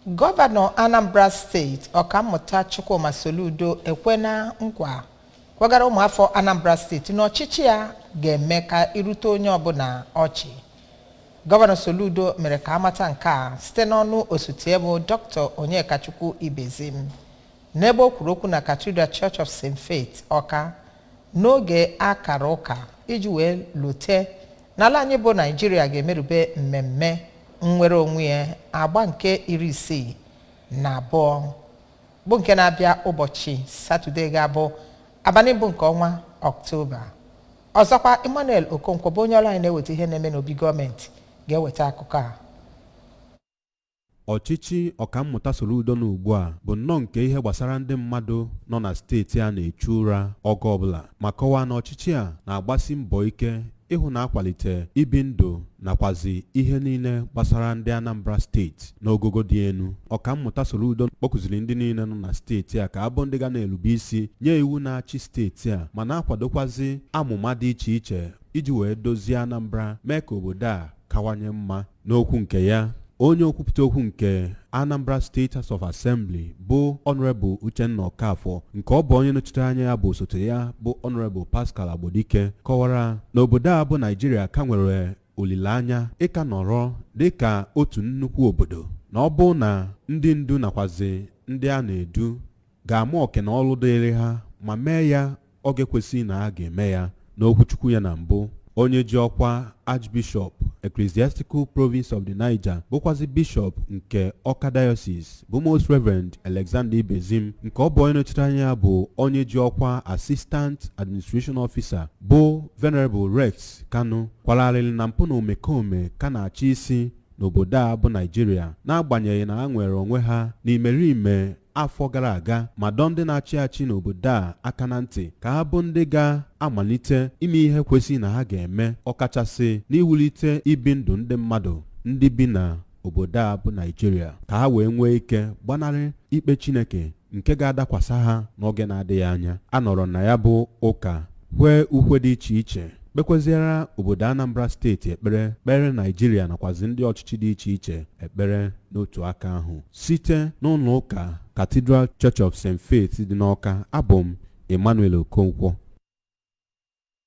Gọvanọ Anambra Steeti, Ọkammụta Chukwuma Soludo, ekwena nkwa kwegara ụmụafọ Anambra Steeti na ọchịchị ya ga-eme ka irute onye ọbụla ọchị. Gọvanọ Soludo mere ka amata nke a site n'ọnụ osote bụ Dr. Onyekachukwu Ibezim n'ebe o kwuru okwu na Cathedral Church of St. Faith, Ọka, n'oge akara ụka iji wee lute n'ala anyị bụ Naijiria ga-emerube mmemme nnwere onwe ya agba nke 62, bụ nke na-abịa ụbọchị Satọde ga-abụ abalị mbụ nke ọnwa Ọktoba. Ọzọkwa, Emmanuel Okonkwo, bụ onye ọrụ anyị na-eweta ihe na-eme n'obi gọọmenti, ga-eweta akụkọ a. Ọchịchị Ọkammụta Soludo na ugbu a bụ nnọọ nke ihe gbasara ndị mmadụ nọ na steeti a na-echu ụra oge ọbụla, ma kọwaa na ọchịchị a na-agbasi mbọ ike ịhụ na akwalite ibi ndụ nakwazi ihe niile gbasara ndị Anambra Steeti n'ogogo dị elu. Ọkammụta Soludo kpọkụziri ndị niile nọ na steeti a ka abụ ndị ga na-erube isi nye iwu na-achị steeti a, ma na-akwadokwazi amụma dị iche iche iji wee dozie Anambra, mee ka obodo a kawanye mma. N'okwu nke ya, onye okwupụta okwu nke Anambra State House of Assembly bụ Honorable Uchenna Okafor, nke ọ bụ onye nọchitere anya ya bụ osote ya bụ Honorable Pascal Agbodike, kọwara na obodo a bụ Naijiria ka nwere olileanya ịka nọrọ dịka otu nnukwu obodo, na ọ bụ na ndị ndu nakwazi ndị a na-edu ga-ama oke na ọrụ dịrị ha ma mee ya oge kwesịrị na a ga-eme ya. N'okwuchukwu ya na mbụ, onye ji ọkwa Archbishop, Ecclesiastical Province of the Niger, bụkwazi Bishop nke Ọka Diocese, bụ Most Reverend Alexander Ibezim, nke ọ bụ onye nọchite anya ya bụ onye ji ọkwa Assistant Administration Officer, bụ Venerable Rex Kanu, kwalarịrị na mpụ na omekome ka na-achị isi n'obodo a bụ Naijiria, n'agbanyeghị na ha nwere onwe ha n'imerime afọ gara aga, ma dọọ ndị na-achị achị n'obodo a aka na ntị ka ha bụ ndị ga-amalite ime ihe kwesịrị na ha ga-eme, ọkachasị n'iwulite ibi ndụ ndị mmadụ ndị bi na obodo a bụ Naijiria, ka ha wee nwee ike gbanarị ikpe Chineke nke ga-adakwasa ha n'oge na-adịghị anya. A nọrọ na ya bụ ụka kwee ukwe dị iche iche, kpekweziara obodo Anambra Steeti ekpere, kpere Naijiria nakwazi ndị ọchịchị dị iche iche ekpere n'otu aka ahụ. Site n'ụlọ ụka Cathedral Church of St. Faith dị n'Ọka, abụ m Emmanuel Okonkwo.